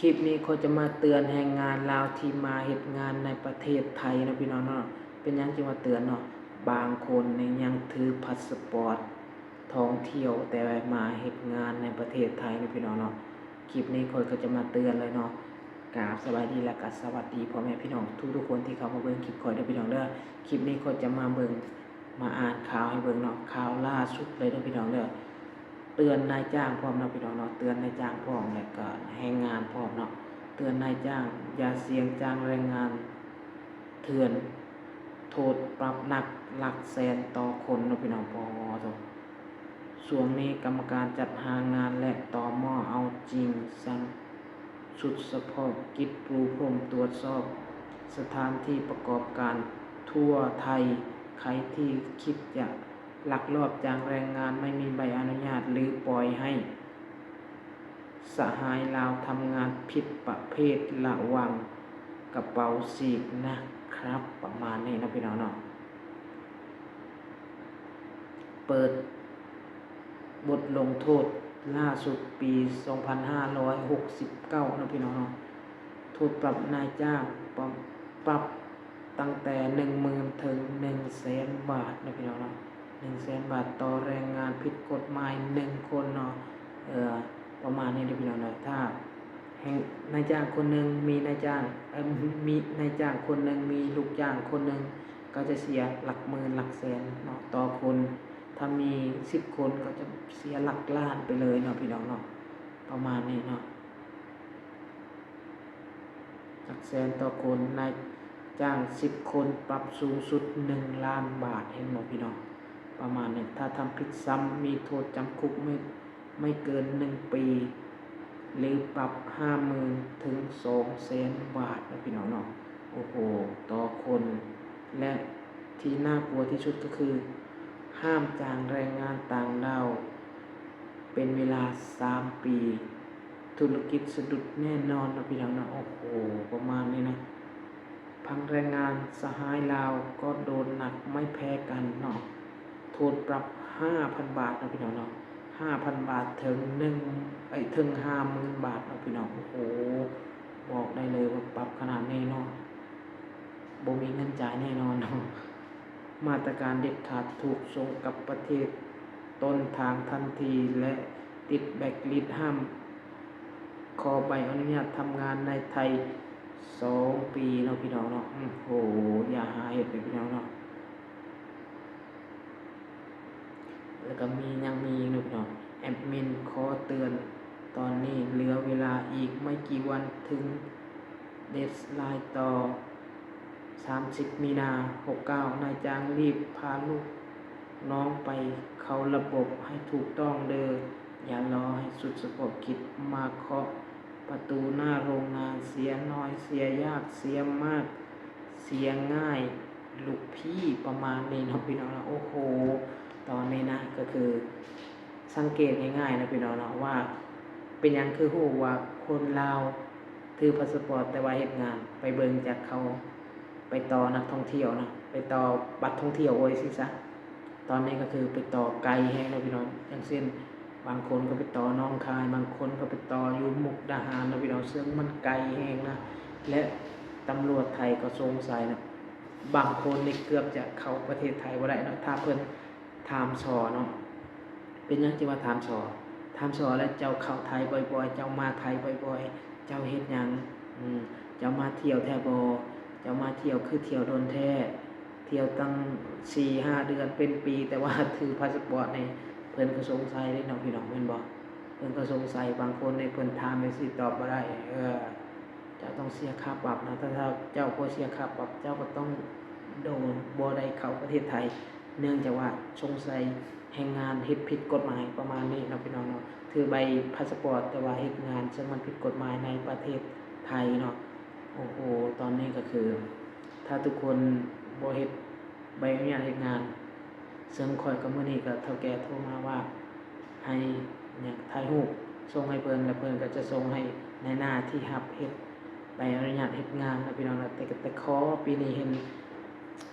ຄລິບນີ້ຂ້ອຍຈະມາເຕືອນແຮງງານລາວທີ່ມາເຮັດງານໃນປະເທດໄທເນາະພີ່ນ້ອງເນາະ. ເປັນຫຍັງຈຶ່ງວ່າເຕືອນເນາະ? ບາງຄົນນີ້ຍັງຖືພາສປອດທ່ອງທ່ຽວ ແຕ່ມາເຮັດງານໃນປະເທດໄທເນາະພີ່ນ້ອງເນາະ. ຄລິບນີ້ຂ້ອຍກໍຈະມາເຕືອນເລີຍເນາະ. ກາບສະບາຍດີ ແລະ ກະສະຫວັດດີພໍ່ແມ່ພີ່ນ້ອງທຸກໆຄົນທີ່ເຂົ້າມາເບິ່ງຄລິບຂ້ອຍເດີພີ່ນ້ອງເດີ. ຄລິບນີ້ຂ້ອຍຈະມາເບິ່ງ ມາອ່ານຂ່າວໃຫ້ເບິ່ງເນາະ, ຂ່າວລ່າສຸດເລີຍເດີພີ່ນ້ອງເດີ. ເຕືອນນາຍຈ້າງພ້ອມເນາະພີ່ນ້ອງເນາະ, ເຕືອນນາຍຈ້າງພ້ອມ ແລະ ກະແຮງງານພ້ອມເນາະ. ເຕືອນນາຍຈ້າງຢ່າສ່ຽງຈ້າງແຮງງານເຖື່ອນ, ໂທດປັບໜັກຫຼັກແສນຕໍ່ຄົນເນາະພີ່ນ້ອງ. ປະໂທ. ຊ່ວງນີ້ກຳມະການຈັດຫາງານ ແລະ ຕມ ເອົາຈິງ ສັ່ງຊຸດສະເພາະກິດປູພົມ ຕວດສອບສະຖານທີ່ປະກອບການທົ່ວໄທ. ໃຜທີ່ຄິດຈະລັກລອບຈ້າງແຮງງານໄມ່ມີໃບອະນຸຍາດ ຫຼື ປ່ອຍໃຫ້ສະຫາຍລາວທຳງານຜິດປະເພດ ລະວັງກະເປົາສີກນະຄັບ. ປະມານນີ້ເນາະພີ່ນ້ອງເນາະ. ເປີດບົດລົງໂທດລ່າສຸດປີສອງພັນຫ້າຮ້ອຍຫົກສິບເກົ້າເນາະພີ່ນ້ອງເນາະ. ໂທດປັບນາຍຈ້າງ ປັບ ປັບຕັ້ງແຕ່ໜຶ່ງໝື່ນເຖິງໜຶ່ງແສນບາດເນາະພີ່ນ້ອງເນາະ, ໜຶ່ງແສນບາດຕໍ່ແຮງງານຜິດກົດໝາຍໜຶ່ງຄົນເນາະ. ເອີ ປະມານນີ້ເດີພີ່ນ້ອງເດີ. ຖ້າ ແຮງ ນາຍຈ້າງຄົນໜຶ່ງມີນາຍຈ້າງ ເອີ ມີນາຍຈ້າງຄົນໜຶ່ງ ມີລູກຈ້າງຄົນໜຶ່ງ ກໍຈະເສຍຫຼັກໝື່ນຫຼັກແສນເນາະຕໍ່ຄົນ. ຖ້າມີສິບຄົນ ກໍຈະເສຍຫຼັກລ້ານໄປເລີຍເນາະພີ່ນ້ອງເນາະ. ປະມານນີ້ເນາະ, ຫຼັກແສນຕໍ່ຄົນ. ນາຍຈ້າງສິບຄົນ ປັບສູງສຸດໜຶ່ງລ້ານບາດ. ເຫັນບໍ່ພີ່ນ້ອງ? ປະມານນີ້. ຖ້າທຳຜິດຊ້ຳ ມີໂທດຈຳຄຸກ ໄມ່ເກີນໜຶ່ງປີ ຫຼື ປັບຫ້າໝື່ນເຖິງສອງແສນບາດເນາະພີ່ນ້ອງເນາະ. ໂອ້ໂຫ ຕໍ່ຄົນ. ແລະ ທີ່ໜ້າກົວທີ່ສຸດກໍຄື ຫ້າມຈ້າງແຮງງານຕ່າງດ້າວເປັນເວລາສາມປີ. ທຸລະກິດສະດຸດແນ່ນອນເນາະພີ່ນ້ອງເນາະ. ໂອ້ໂຫ ປະມານນີ້ນະ. ພັງແຮງງານສະຫາຍລາວກໍໂດນໜັກໄມ່ແພ້ກັນເນາະ, ໂທດປັບຫ້າພັນບາດເນາະພີ່ນ້ອງເນາະ, ຫ້າພັນບາດເຖິງໜຶ່ງ ເອີຍ ເຖິງຫ້າໝື່ນບາດເນາະພີ່ນ້ອງ. ໂອ້ໂຫ ບອກໄດ້ເລີຍວ່າປັບຂະໜາດນີ້ເນາະ ບໍ່ມີເງິນຈ່າຍແນ່ນອນເນາະ. ມາດຕະການເດັດຂາດ ຖືກສົ່ງກັບປະເທດຕົ້ນທາງທັນທີ ແລະ ຕິດແບລັກລິດ ຫ້າມ ຂໍໃບອະນຸຍາດທຳງານໃນໄທສອງປີເນາະພີ່ນ້ອງເນາະ. ໂອ້ໂຫ ຢ່າຫາເຮັດເດີພີ່ນ້ອງເນາະ. ແລ້ວກໍມີ ຍັງມີອີກເນາະພີ່ນ້ອງ. ແອັດມິນຂໍເຕືອນ ຕອນນີ້ເຫຼືອເວລາອີກໄມ່ກີ່ວັນເຖິງເດດໄລນ໌ຕໍ່ ສາມສິບມີນາ ຫົກເກົ້າ. ນາຍຈ້າງ ລີບພາລູກນ້ອງໄປເຂົ້າລະບົບໃຫ້ຖືກຕ້ອງເດີ, ຢ່າລໍໃຫ້ຊຸດສະເພາະກິດມາເຄາະປະຕູໜ້າໂຮງງານ. ເສຍໜ້ອຍ ເສຍຍາກ ເສຍມາກ ເສຍງ່າຍ ລູກພີ່. ປະມານນີ້ເນາະພີ່ນ້ອງເນາະ. ໂອ້ໂຫ ຕອນນີ້ນະ ກໍຄື ສັງເກດງ່າຍໆນະພີ່ນ້ອງເນາະ ວ່າເປັນຫຍັງຄືຮູ້ວ່າຄົນລາວຖືພາສະປອດ ແຕ່ວ່າເຮັດງານ. ໄປເບິ່ງຈາກເຂົາໄປຕໍ່ນັກທ່ອງທ່ຽວນະ, ໄປຕໍ່ບັດທ່ອງທ່ຽວ ໂອ້ຍ ຊີ້ຊະ. ຕອນນີ້ກໍຄືໄປຕໍ່ໄກແຮງເນາະພີ່ນ້ອງ. ຢ່າງເຊັ່ນ ບາງຄົນກໍໄປຕໍ່ໜອງຄາຍ, ບາງຄົນກໍໄປຕໍ່ຢູ່ມຸກດາຫານເນາະພີ່ນ້ອງ, ເຊິ່ງມັນໄກແຮງນະ. ແລະ ຕຳຫຼວດໄທກໍສົງໄສນະ, ບາງຄົນນີ້ເກືອບຈະເຂົ້າປະເທດໄທບໍ່ໄດ້ເນາະ ຖ້າເພິ່ນ ຖາມສໍເນາະ. ເປັນຫຍັງຈຶ່ງວ່າຖາມສໍ? ຖາມສໍແລ້ວ ເຈົ້າເຂົ້າໄທບໍ່ອຍໆ, ເຈົ້າມາໄທບໍ່ອຍໆ, ເຈົ້າເຮັດຫຍັງ? ອືມ ເຈົ້າມາທ່ຽວແທ້ບໍ່? ເຈົ້າມາທ່ຽວຄືທ່ຽວດົນແທ້? ທ່ຽວຕັ້ງສີ່ຫ້າເດືອນເປັນປີ ແຕ່ວ່າຖືພາສະປອດນີ້ ເພິ່ນກໍສົງໄສເດ້ເນາະ ພີ່ນ້ອງ ແມ່ນບໍ່? ເພິ່ນກໍສົງໄສ. ບາງຄົນນີ້ເພິ່ນຖາມຈັ່ງຊີ້ຕອບບໍ່ໄດ້. ເອີ ເຈົ້າຕ້ອງເສຍຄ່າປັບນະ. ຖ້າ ຖ້າເຈົ້າບໍ່ເສຍຄ່າປັບ ເຈົ້າກໍຕ້ອງໂດນ ບໍ່ໄດ້ເຂົ້າປະເທດໄທ ເນື່ອງຈາກວ່າສົງໄສແຮງງານເຮັດຜິດກົດໝາຍ ປະມານນີ້ເນາະ ພີ່ນ້ອງເນາະ. ຖືໃບພາສະປອດ ແຕ່ວ່າເຮັດງານເຊິ່ງມັນຜິດກົດໝາຍໃນປະເທດໄທເນາະ. ໂອ້ໂຫ ຕອນນີ້ກໍຄື ຖ້າທຸກຄົນບໍ່ເຮັດໃບອະນຸຍາດເຮັດງານ ເຊິ່ງຂ້ອຍກໍ ມື້ນີ້ກໍເຖົ້າແກ່ໂທມາວ່າ ໃຫ້ຫຍັງ ຖ່າຍຮູບສົ່ງໃຫ້ເພິ່ນ ແລ້ວເພິ່ນກໍຈະສົ່ງໃຫ້ນາຍໜ້າທີ່ຮັບເຮັດໃບອະນຸຍາດເຮັດງານເນາະ ພີ່ນ້ອງເນາະ. ແຕ່ ແຕ່ຂໍປີນີ້ເຫັນ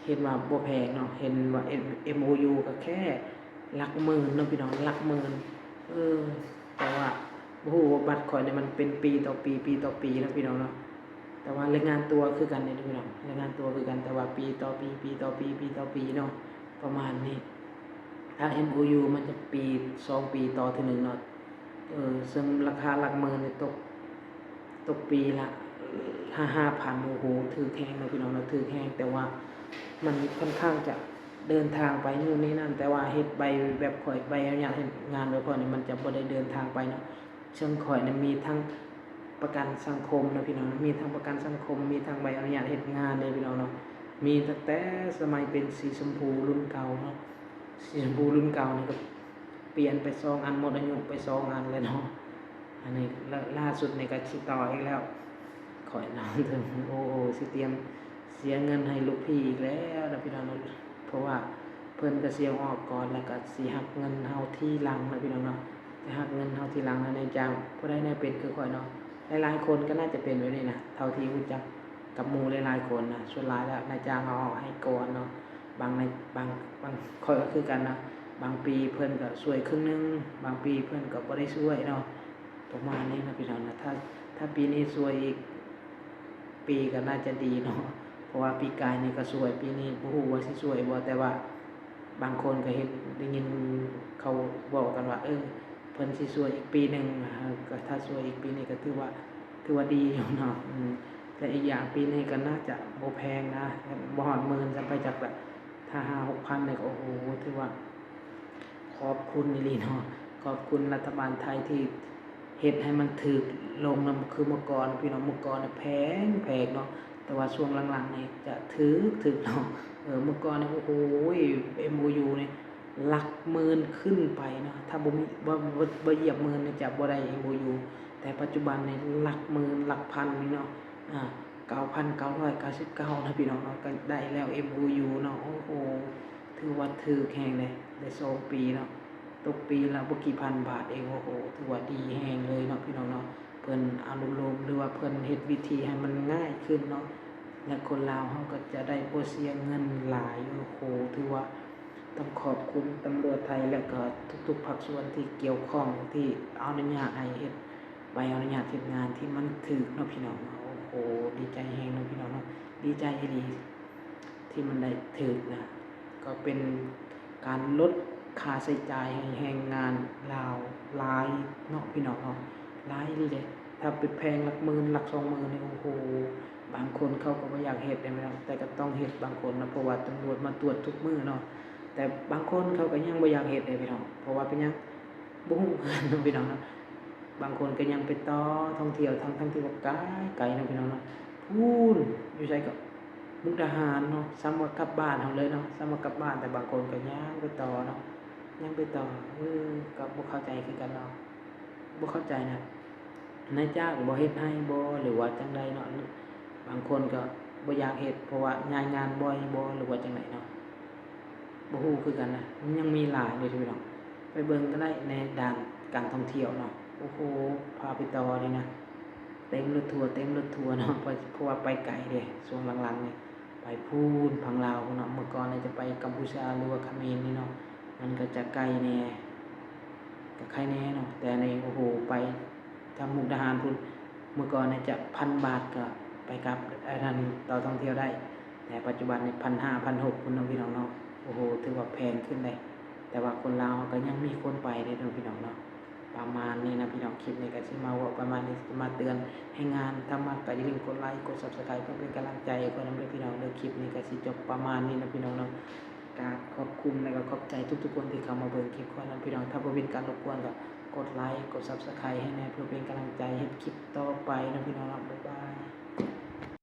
ເຫັນວ່າບໍ່ແພງເນາະ, ເຫັນວ່າເອັມ ເອັມໂອຢູ ກໍແຄ່ຫຼັກໝື່ນເນາະ ພີ່ນ້ອງ, ຫຼັກໝື່ນ. ເອີ ແຕ່ວ່າ ບໍ່ຮູ້ວ່າບັດຂ້ອຍນີ້ມັນເປັນປີຕໍ່ປີ ປີຕໍ່ປີເນາະພີ່ນ້ອງເນາະ. ແຕ່ວ່າລາຍງານຕົວຄືກັນເດ້ພີ່ນ້ອງ ລາຍງານຕົວຄືກັນ ແຕ່ວ່າປີຕໍ່ປີ ປີຕໍ່ປີ ປີຕໍ່ປີເນາະ ປະມານນີ້. ທາງເອັມໂອຢູມັນຈະປີ ສອງປີຕໍ່ເທື່ອໜຶ່ງເນາະ. ເອີ ເຊິ່ງລາຄາຫຼັກໝື່ນນີ້ຕົກ ຕົກປີລະຫ້າ ຫ້າພັນ ໂອ້ໂຫ ຖືກແຮງເນາະພີ່ນ້ອງເນາະ ຖືກແຮງ. ແຕ່ວ່າມັນຄ່ອນຂ້າງຈະເດີນທາງໄປໂນ່ນນີ້ນັ້ນ ແຕ່ວ່າເຮັດໃບແບບຂ້ອຍ ໃບອະນຸຍາດເຮັດງານແບບຂ້ອຍນີ້ ມັນຈະບໍ່ໄດ້ເດີນທາງໄປເນາະ. ເຊິ່ງຂ້ອຍນັ້ນມີທັງປະກັນສັງຄົມເນາະພີ່ນ້ອງ ມີທັງປະກັນສັງຄົມ ມີທັງໃບອະນຸຍາດເຮັດງານເດ້ພີ່ນ້ອງເນາະ. ມີຕັ້ງແຕ່ສະໄໝເປັນສີຊົມພູລຸ້ນເກົ່າເນາະ ສີຊົມພູລຸ້ນເກົ່ານີ້ກໍປ່ຽນໄປສອງອັນ ໝົດອາຍຸໄປສອງອັນແລ້ວເນາະ. ອັນນີ້ ລ- ລ່າສຸດນີ້ກໍຊິຕໍ່ອີກແລ້ວ ຂ້ອຍເນາະ ໂອ້ໂຫ ຊິຕຽມເສຍເງິນໃຫ້ລູກພີ່ອີກແລ້ວເນາະພີ່ນ້ອງເນາະ. ເພາະວ່າເພິ່ນກໍຊິເອົາອອກກ່ອນ ແລ້ວກໍຊິຫັກເງິນເຮົາທີຫຼັງເນາະພີ່ນ້ອງເນາະ ຊິຫັກເງິນເຮົາທີຫຼັງ. ແລ້ວນາຍຈ້າງຜູ້ໃດແນ່ເປັນຄືຂ້ອຍເນາະ ຫຼາຍໆຄົນກໍໜ້າຈະເປັນແບບນີ້ນະ ເທົ່າທີ່ຮູ້ຈັກກັບໝູ່ຫຼາຍໆຄົນນະ ສ່ວນຫຼາຍແລ້ວນາຍຈ້າງເອົາອອກໃຫ້ກ່ອນເນາະ. ບາງນາຍ ບາງ ບາງ ຂ້ອຍກໍຄືກັນນະ ບາງປີເພິ່ນກໍຊ່ວຍເຄິ່ງໜຶ່ງ ບາງປີເພິ່ນກໍບໍ່ໄດ້ຊ່ວຍເນາະ ປະມານນີ້ນະພີ່ນ້ອງນະ. ຖ້າ ຖ້າປີນີ້ຊ່ວຍອີກ ປີກໍໜ້າຈະດີເນາະ ເພາະວ່າປີກາຍນີ້ກໍຊ່ວຍ ປີນີ້ບໍ່ຮູ້ວ່າຊິຊ່ວຍບໍ່. ແຕ່ວ່າບາງຄົນກໍເຫັນ ໄດ້ຍິນເຂົາເວົ້າກັນວ່າ ເອີ ເພິ່ນຊິຊ່ວຍອີກປີໜຶ່ງ ກໍຖ້າຊ່ວຍອີກປີນີ້ກໍຖືວ່າ ຖືວ່າດີຢູ່ເນາະ. ອືມ ແລະ ອີກຢ່າງປີນີ້ກໍໜ້າຈະບໍ່ແພງນະ ບໍ່ຮອດໝື່ນຊ້ຳໄປຈັກລະ ຖ້າຫ້າຫົກພັນນີ້ກໍ ໂອ້ໂຫ ຖືວ່າ ຂອບຄຸນອີ່ຫຼີເນາະ ຂອບຄຸນລັດຖະບານໄທທີ່ເຮັດໃຫ້ມັນຖືກລົງນຳ ຄືເມື່ອກ່ອນພີ່ນ້ອງ ເມື່ອກ່ອນນະແພງ ແພງເນາະ ແຕ່ວ່າຊ່ວງຫຼັງໆນີ້ຈະຖືກ ຖືກເນາະ. ເອີ ເມື່ອກ່ອນນີ້ ໂອ້ໂຫ ເອັມໂອຢູນີ້ຫຼັກໝື່ນຂຶ້ນໄປເນາະ ຖ້າບໍ່ມີ ບໍ່ ບໍ່ ບໍ່ຢຽບໝື່ນນີ້ຈະບໍ່ໄດ້ເອັມໂອຢູ ແຕ່ປັດຈຸບັນນີ້ຫຼັກໝື່ນ ຫຼັກພັນນີ້ເນາະ ອາ ເກົ້າພັນເກົ້າຮ້ອຍເກົ້າສິບເກົ້ານະພີ່ນ້ອງເນາະ ກໍໄດ້ແລ້ວເອັມໂອຢູເນາະ. ໂອ້ໂຫ ຖືວ່າຖືກແຮງເດ້ ໄດ້ສອງປີເນາະ ຕົກປີລະບໍ່ກີ່ພັນບາດເອງ. ໂອ້ໂຫ ຖືວ່າດີແຮງເລີຍເນາະພີ່ນ້ອງເນາະ ເພິ່ນອະນຸໂລມ ຫຼືວ່າເພິ່ນເຮັດວິທີໃຫ້ມັນງ່າຍຂຶ້ນເນາະ ແລະ ຄົນລາວເຮົາກໍຈະໄດ້ບໍ່ເສຍເງິນຫຼາຍ. ໂອ້ໂຫ ຖືວ່າຕ້ອງຂອບຄຸນຕຳຫຼວດໄທ ແລະ ກໍທຸກໆພາກສ່ວນທີ່ກ່ຽວຂ້ອງ ທີ່ອະນຸຍາດໃຫ້ເຮັດ ໃບອະນຸຍາດເຮັດງານທີ່ມັນຖືກເນາະພີ່ນ້ອງເນາະ. ໂອ້ໂຫ ດີໃຈແຮງເນາະພີ່ນ້ອງເນາະ ດີໃຈອີ່ຫຼີທີ່ມັນໄດ້ຖືກນະ ກໍເປັນການລົດຄ່າໃຊ້ຈ່າຍໃຫ້ແຮງງານລາວຫຼາຍເນາະພີ່ນ້ອງເນາະ ຫຼາຍອີ່ຫຼີເດ້. ຖ້າໄປແພງຫຼັກໝື່ນ ຫຼັກສອງໝື່ນນີ້ ໂອ້ໂຫ ບາງຄົນເຂົາກໍບໍ່ຢາກເຮັດເດ້ພີ່ນ້ອງ ແຕ່ກໍຕ້ອງເຮັດບາງຄົນນະ ເພາະວ່າຕຳຫຼວດມາຕວດທຸກມື້ເນາະ. ແຕ່ບາງຄົນເຂົາກໍຍັງບໍ່ຢາກເຮັດເດ້ພີ່ນ້ອງ ເພາະວ່າເປັນຫຍັງ ບໍ່ຮູ້ຄືກັນເນາະພີ່ນ້ອງເນາະ. ບາງຄົນກໍຍັງໄປຕໍ່ທ່ອງທ່ຽວ ທັງໆທີ່ວ່າໄກໆເນາະພີ່ນ້ອງເນາະ ພຸ້ນ ຢູ່ໃສກໍມຸກດາຫານເນາະ ສ່ຳວ່າກັບບ້ານເຮົາເລີຍເນາະ ສ່ຳວ່າກັບບ້ານ. ແຕ່ບາງຄົນກໍຍັງໄປຕໍ່ເນາະ ຍັງໄປຕໍ່ ເອີ ກໍບໍ່ເຂົ້າໃຈຄືກັນເນາະ ບໍ່ເຂົ້າໃຈນະ ນາຍຈ້າງບໍ່ເຮັດໃຫ້ບໍ່ ຫຼືວ່າຈັ່ງໃດເນາະ. ບາງຄົນກໍບໍ່ຢາກເຮັດ ເພາະວ່າຍ້າຍງານບ່ອຍບໍ່ ຫຼືວ່າຈັ່ງໃດເນາະ ບໍ່ຮູ້ຄືກັນນະ. ມັນຍັງມີຫຼາຍເດ້ພີ່ນ້ອງ ໄປເບິ່ງກໍໄດ້ໃນດ້ານການທ່ອງທ່ຽວເນາະ. ໂອ້ໂຫ ພາໄປຕໍ່ນີ້ນະ ເຕັມລົດທົວ ເຕັມລົດທົວເນາະ ເພາະ ເພາະວ່າໄປໄກເດ້ ຊ່ວງຫຼັງໆນີ້ ໄປພຸ້ນ ຝັ່ງລາວພຸ້ນເນາະ. ເມື່ອກ່ອນນີ້ຈະໄປກຳປູເຈຍ ຫຼືວ່າຂະເໝນນີ້ເນາະ ມັນກໍຈະໄກແດ່ ກໍໄຄແດ່ເນາະ. ແຕ່ອັນນີ້ ໂອ້ໂຫ ໄປທາງມຸກດາຫານພຸ້ນ ເມື່ອກ່ອນນີ້ຈະພັນບາດກໍໄປກັບ ອັນນັ້ນ ຕໍ່ທ່ອງທ່ຽວໄດ້ ແຕ່ປັດຈຸບັນນີ້ພັນຫ້າ ພັນຫົກພຸ້ນເນາະພີ່ນ້ອງເນາະ. ໂອ້ໂຫ ຖືວ່າແພງຂຶ້ນເດ້ ແຕ່ວ່າຄົນລາວເຮົາກໍຍັງມີຄົນໄປເດ້ເນາະພີ່ນ້ອງເນາະ. ປະມານນີ້ນະພີ່ນ້ອງ ຄລິບນີ້ກໍຊິມາເວົ້າປະມານນີ້ ຊິມາເຕືອນໃຫ້ງານ. ຖ້າມັກກໍຢ່າລືມກົດໄລ ກົດ Subscribe ເພື່ອເປັນກຳລັງໃຈໃຫ້ຂ້ອຍນຳເດີພີ່ນ້ອງເດີ. ຄລິບນີ້ກໍຊິຈົບປະມານນີ້ນະພີ່ນ້ອງເນາະ. ກາບຂອບຄຸນ ແລ້ວກໍຂອບໃຈທຸກໆຄົນທີ່ເຂົ້າມາເບິ່ງຄລິບຂ້ອຍນຳພີ່ນ້ອງ. ຖ້າບໍ່ເປັນການລົບກວນກໍກົດໄລ ກົດ Subscribe ໃຫ້ແດ່ ເພື່ອເປັນກຳລັງໃຈເຮັດຄລິບຕໍ່ໄປນະພີ່ນ້ອງເນາະ. ບາຍບາຍ.